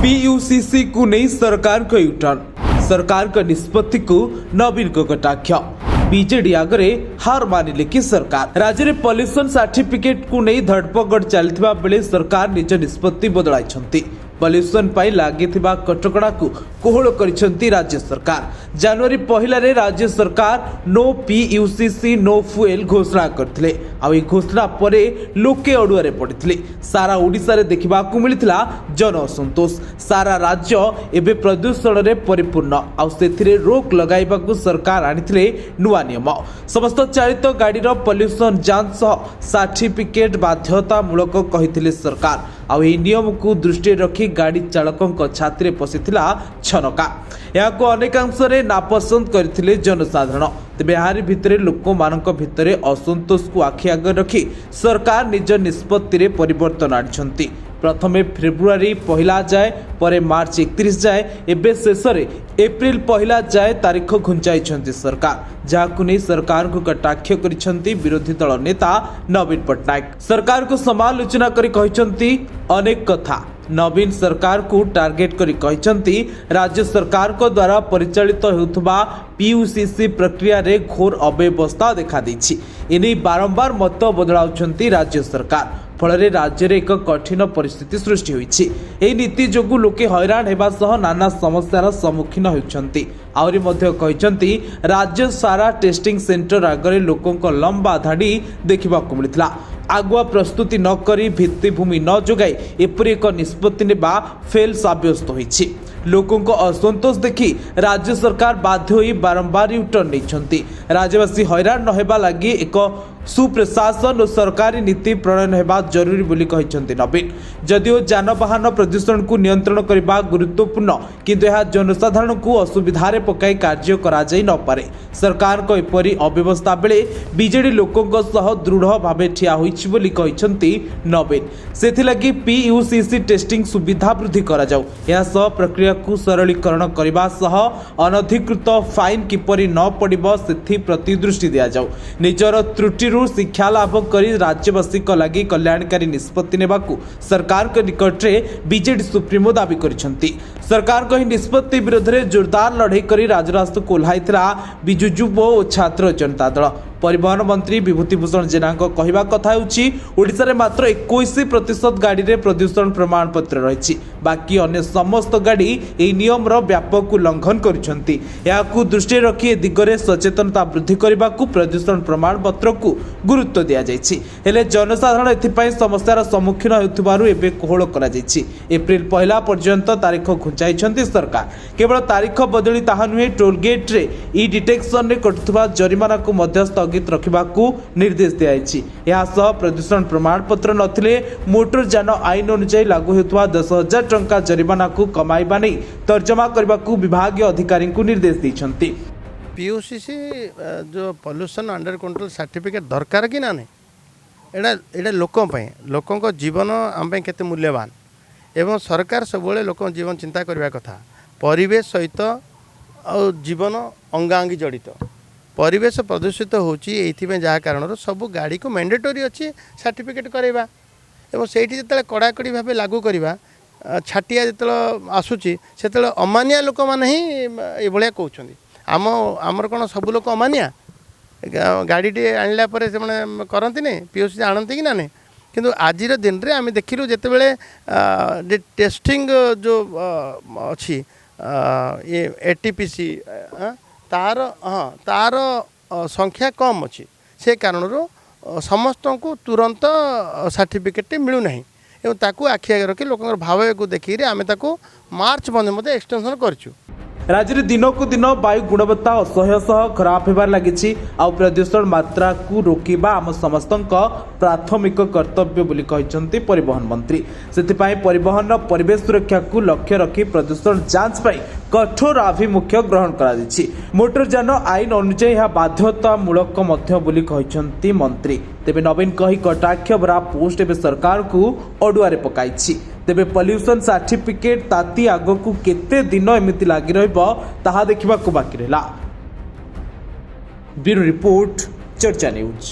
ପିୟୁସିସିକୁ ନେଇ ସରକାରଙ୍କ ୟୁଟର୍ନ। ସରକାରଙ୍କ ନିଷ୍ପତ୍ତିକୁ ନବୀନଙ୍କ କଟାକ୍ଷ। ବିଜେଡି ଆଗରେ ହାର ମାନିଲେ କି ସରକାର? ରାଜ୍ୟରେ ପଲ୍ୟୁସନ ସାର୍ଟିଫିକେଟକୁ ନେଇ ଧରପଗଡ଼ ଚାଲିଥିବା ବେଳେ ସରକାର ନିଜ ନିଷ୍ପତ୍ତି ବଦଳାଇଛନ୍ତି। ପଲ୍ୟୁସନ ପାଇଁ ଲାଗିଥିବା କଟକଣାକୁ କୋହଳ କରିଛନ୍ତି ରାଜ୍ୟ ସରକାର। ଜାନୁଆରୀ 1ରେ ରାଜ୍ୟ ସରକାର ନୋ ପିୟୁସିସି ନୋ ଫୁଏଲ ଘୋଷଣା କରିଥିଲେ। ଆଉ ଏହି ଘୋଷଣା ପରେ ଲୋକେ ଅଡୁଆରେ ପଡ଼ିଥିଲେ। ସାରା ଓଡ଼ିଶାରେ ଦେଖିବାକୁ ମିଳିଥିଲା ଜନ ଅସନ୍ତୋଷ। ସାରା ରାଜ୍ୟ ଏବେ ପ୍ରଦୂଷଣରେ ପରିପୂର୍ଣ୍ଣ। ଆଉ ସେଥିରେ ରୋକ ଲଗାଇବାକୁ ସରକାର ଆଣିଥିଲେ ନୂଆ ନିୟମ। ସମସ୍ତ ଚାଳିତ ଗାଡ଼ିର ପଲ୍ୟୁସନ ଯାଞ୍ଚ ସହ ସାର୍ଟିଫିକେଟ ବାଧ୍ୟତାମୂଳକ କହିଥିଲେ ସରକାର। ଆଉ ଏହି ନିୟମକୁ ଦୃଷ୍ଟିରେ ରଖି ଗାଡ଼ି ଚାଳକଙ୍କ ଛାତିରେ ପଶିଥିଲା ଛନକା। ଏହାକୁ ଅନେକାଂଶରେ ନାପସନ୍ଦ କରିଥିଲେ ଜନସାଧାରଣ। ତେବେ ଏହାରି ଭିତରେ ଲୋକମାନଙ୍କ ଭିତରେ ଅସନ୍ତୋଷକୁ ଆଖି ଆଗରେ ରଖି ସରକାର ନିଜ ନିଷ୍ପତ୍ତିରେ ପରିବର୍ତ୍ତନ ଆଣିଛନ୍ତି। ପ୍ରଥମେ ଫେବୃଆରୀ 1 ଯାଏ, ପରେ ମାର୍ଚ୍ଚ 31 ଯାଏ, ଏବେ ଶେଷରେ ଏପ୍ରିଲ 1 ଯାଏ ତାରିଖ ଘୁଞ୍ଚାଇଛନ୍ତି ସରକାର। ଯାହାକୁ ନେଇ ସରକାରଙ୍କୁ କଟାକ୍ଷ କରିଛନ୍ତି ବିରୋଧୀ ଦଳ ନେତା ନବୀନ ପଟ୍ଟନାୟକ। ସରକାରକୁ ସମାଲୋଚନା କରି କହିଛନ୍ତି ଅନେକ କଥା। ନବୀନ ସରକାରକୁ ଟାର୍ଗେଟ କରି କହିଛନ୍ତି, ରାଜ୍ୟ ସରକାରଙ୍କ ଦ୍ୱାରା ପରିଚାଳିତ ହେଉଥିବା ପିୟୁସିସି ପ୍ରକ୍ରିୟାରେ ଘୋର ଅବ୍ୟବସ୍ଥା ଦେଖାଦେଇଛି। ଏନେଇ ବାରମ୍ବାର ମତ ବଦଳାଉଛନ୍ତି ରାଜ୍ୟ ସରକାର। ଫଳରେ ରାଜ୍ୟରେ ଏକ କଠିନ ପରିସ୍ଥିତି ସୃଷ୍ଟି ହୋଇଛି। ଏହି ନୀତି ଯୋଗୁଁ ଲୋକେ ହଇରାଣ ହେବା ସହ ନାନା ସମସ୍ୟାର ସମ୍ମୁଖୀନ ହେଉଛନ୍ତି। ଆହୁରି ମଧ୍ୟ କହିଛନ୍ତି, ରାଜ୍ୟ ସାରା ଟେଷ୍ଟିଂ ସେଣ୍ଟର ଆଗରେ ଲୋକଙ୍କ ଲମ୍ବା ଧାଡ଼ି ଦେଖିବାକୁ ମିଳିଥିଲା। ଆଗୁଆ ପ୍ରସ୍ତୁତି ନ କରି, ଭିତ୍ତିଭୂମି ନ ଯୋଗାଇ ଏପରି ଏକ ନିଷ୍ପତ୍ତି ନେବା ଫେଲ୍ ସାବ୍ୟସ୍ତ ହୋଇଛି। ଲୋକଙ୍କ ଅସନ୍ତୋଷ ଦେଖି ରାଜ୍ୟ ସରକାର ବାଧ୍ୟ ହୋଇ ବାରମ୍ବାର ୟୁଟର୍ନ ନେଇଛନ୍ତି। ରାଜ୍ୟବାସୀ ହଇରାଣ ନ ହେବା ଲାଗି ଏକ ସୁପ୍ରଶାସନ ଓ ସରକାରୀ ନୀତି ପ୍ରଣୟନ ହେବା ଜରୁରୀ ବୋଲି କହିଛନ୍ତି ନବୀନ। ଯଦିଓ ଯାନବାହନ ପ୍ରଦୂଷଣକୁ ନିୟନ୍ତ୍ରଣ କରିବା ଗୁରୁତ୍ୱପୂର୍ଣ୍ଣ, କିନ୍ତୁ ଏହା ଜନସାଧାରଣଙ୍କୁ ଅସୁବିଧାରେ ପକାଇ କାର୍ଯ୍ୟ କରାଯାଇ ନପାରେ। ସରକାରଙ୍କ ଏପରି ଅବ୍ୟବସ୍ଥା ବେଳେ ବିଜେଡି ଲୋକଙ୍କ ସହ ଦୃଢ଼ ଭାବେ ଠିଆ ହୋଇଛି ବୋଲି କହିଛନ୍ତି ନବୀନ। ସେଥିଲାଗି ପିୟୁସିସି ଟେଷ୍ଟିଂ ସୁବିଧା ବୃଦ୍ଧି କରାଯାଉ। ଏହା ସହ ପ୍ରକ୍ରିୟାକୁ ସରଳୀକରଣ କରିବା ସହ ଅନଧିକୃତ ଫାଇନ୍ କିପରି ନ ପଡ଼ିବ, ସେଥିପ୍ରତି ଦୃଷ୍ଟି ଦିଆଯାଉ। ନିଜର ତ୍ରୁଟିରୁ ଶିକ୍ଷା ଲାଭ କରି ରାଜ୍ୟବାସୀଙ୍କ ଲାଗି କଲ୍ୟାଣକାରୀ ନିଷ୍ପତ୍ତି ନେବାକୁ ସରକାରଙ୍କ ନିକଟରେ ବିଜେଡି ସୁପ୍ରିମୋ ଦାବି କରିଛନ୍ତି। ସରକାରଙ୍କ ଏହି ନିଷ୍ପତ୍ତି ବିରୋଧରେ ଜୋରଦାର ଲଢ଼େଇ କରି ରାଜରାସ୍ତାକୁ ଓହ୍ଲାଇଥିଲା ବିଜୁ ଯୁବ ଓ ଛାତ୍ର ଜନତା ଦଳ। ପରିବହନ ମନ୍ତ୍ରୀ ବିଭୂତି ଭୂଷଣ ଜେନାଙ୍କ କହିବା କଥା ହେଉଛି, ଓଡ଼ିଶାରେ ମାତ୍ର 21% ଗାଡ଼ିରେ ପ୍ରଦୂଷଣ ପ୍ରମାଣପତ୍ର ରହିଛି। ବାକି ଅନ୍ୟ ସମସ୍ତ ଗାଡ଼ି ଏହି ନିୟମର ବ୍ୟାପକ ଉଲ୍ଲଂଘନ କରୁଛନ୍ତି। ଏହାକୁ ଦୃଷ୍ଟିରେ ରଖି ଏ ଦିଗରେ ସଚେତନତା ବୃଦ୍ଧି କରିବାକୁ ପ୍ରଦୂଷଣ ପ୍ରମାଣପତ୍ରକୁ ଗୁରୁତ୍ୱ ଦିଆଯାଇଛି। ହେଲେ ଜନସାଧାରଣ ଏଥିପାଇଁ ସମସ୍ୟାର ସମ୍ମୁଖୀନ ହେଉଥିବାରୁ ଏବେ କୋହଳ କରାଯାଇଛି। ଏପ୍ରିଲ 1 ପର୍ଯ୍ୟନ୍ତ ତାରିଖ ଘୁଞ୍ଚାଇଛନ୍ତି ସରକାର। କେବଳ ତାରିଖ ବଦଳି ତାହା ନୁହେଁ, ଟୋଲଗେଟ୍ରେ ଇ ଡିଟେକ୍ସନରେ କଟୁଥିବା ଜରିମାନାକୁ ମଧ୍ୟ ସ୍ଥଗିତ ରଖିବାକୁ ନିର୍ଦ୍ଦେଶ ଦିଆଯାଇଛି। ଏହା ସହ ପ୍ରଦୂଷଣ ପ୍ରମାଣପତ୍ର ନଥିଲେ ମୋଟର ଯାନ ଆଇନ ଅନୁଯାୟୀ ଲାଗୁ ହେଉଥିବା 10,000 ଟଙ୍କା ଜରିମାନାକୁ କମାଇବା ନେଇ ତର୍ଜମା କରିବାକୁ ବିଭାଗୀୟ ଅଧିକାରୀଙ୍କୁ ନିର୍ଦ୍ଦେଶ ଦେଇଛନ୍ତି। ପିୟୁସିସି ଯେଉଁ ପଲ୍ୟୁସନ୍ ଅଣ୍ଡର କଣ୍ଟ୍ରୋଲ ସାର୍ଟିଫିକେଟ୍ ଦରକାର କି ନା ନାହିଁ, ଏଇଟା ଲୋକଙ୍କ ପାଇଁ, ଲୋକଙ୍କ ଜୀବନ ଆମ ପାଇଁ କେତେ ମୂଲ୍ୟବାନ ଏବଂ ସରକାର ସବୁବେଳେ ଲୋକଙ୍କ ଜୀବନ ଚିନ୍ତା କରିବା କଥା। ପରିବେଶ ସହିତ ଆଉ ଜୀବନ ଅଙ୍ଗାଅଙ୍ଗୀ ଜଡ଼ିତ। ପରିବେଶ ପ୍ରଦୂଷିତ ହେଉଛି ଏଇଥିପାଇଁ, ଯାହା କାରଣରୁ ସବୁ ଗାଡ଼ିକୁ ମ୍ୟାଣ୍ଡେଟୋରି ଅଛି ସାର୍ଟିଫିକେଟ୍ କରାଇବା ଏବଂ ସେଇଠି ଯେତେବେଳେ କଡ଼ାକଡ଼ି ଭାବେ ଲାଗୁ କରିବା, ଛାଟିଆ ଯେତେବେଳେ ଆସୁଛି, ସେତେବେଳେ ଅମାନିଆ ଲୋକମାନେ ହିଁ ଏଭଳିଆ କହୁଛନ୍ତି। ଆମର କ'ଣ ସବୁ ଲୋକ ଅମାନିଆ? ଗାଡ଼ିଟିଏ ଆଣିଲା ପରେ ସେମାନେ କରନ୍ତିନି, ପିୟୁସି ଆଣନ୍ତି କି ନା ନାହିଁ? କିନ୍ତୁ ଆଜିର ଦିନରେ ଆମେ ଦେଖିଲୁ, ଯେତେବେଳେ ଟେଷ୍ଟିଂ ଯେଉଁ ଅଛି ଇଏ ଏଟିପିସି ତାର, ହଁ, ତାର ସଂଖ୍ୟା କମ୍ ଅଛି। ସେ କାରଣରୁ ସମସ୍ତଙ୍କୁ ତୁରନ୍ତ ସାର୍ଟିଫିକେଟ୍ଟି ମିଳୁନାହିଁ ଏବଂ ତାକୁ ଆଖି ଆଗରେ ରଖି, ଲୋକଙ୍କର ଭାବକୁ ଦେଖିକିରି ଆମେ ତାକୁ ମାର୍ଚ୍ଚ ପର୍ଯ୍ୟନ୍ତ ମଧ୍ୟ ଏକ୍ସଟେନସନ୍ କରିଛୁ। ରାଜ୍ୟରେ ଦିନକୁ ଦିନ ବାୟୁ ଗୁଣବତ୍ତା ଅସହ୍ୟ ସହ ଖରାପ ହେବାରେ ଲାଗିଛି। ଆଉ ପ୍ରଦୂଷଣ ମାତ୍ରାକୁ ରୋକିବା ଆମ ସମସ୍ତଙ୍କ ପ୍ରାଥମିକ କର୍ତ୍ତବ୍ୟ ବୋଲି କହିଛନ୍ତି ପରିବହନ ମନ୍ତ୍ରୀ। ସେଥିପାଇଁ ପରିବହନ ପରିବେଶ ସୁରକ୍ଷାକୁ ଲକ୍ଷ୍ୟ ରଖି ପ୍ରଦୂଷଣ ଯାଞ୍ଚ ପାଇଁ କଠୋର ଆଭିମୁଖ୍ୟ ଗ୍ରହଣ କରାଯାଇଛି। ମୋଟରଯାନ ଆଇନ ଅନୁଯାୟୀ ଏହା ବାଧ୍ୟତାମୂଳକ ମଧ୍ୟ ବୋଲି କହିଛନ୍ତି ମନ୍ତ୍ରୀ। ତେବେ ନବୀନଙ୍କ ଏହି କଟାକ୍ଷ ଭରା ପୋଷ୍ଟ ଏବେ ସରକାରଙ୍କୁ ଅଡୁଆରେ ପକାଇଛି। ତେବେ ପଲ୍ୟୁସନ ସାର୍ଟିଫିକେଟ ତାତି ଆଗକୁ କେତେ ଦିନ ଏମିତି ଲାଗି ରହିବ, ତାହା ଦେଖିବାକୁ ବାକି ରହିଲା। ବ୍ୟୁରୋ ରିପୋର୍ଟ, ଚର୍ଚ୍ଚା ନ୍ୟୁଜ୍।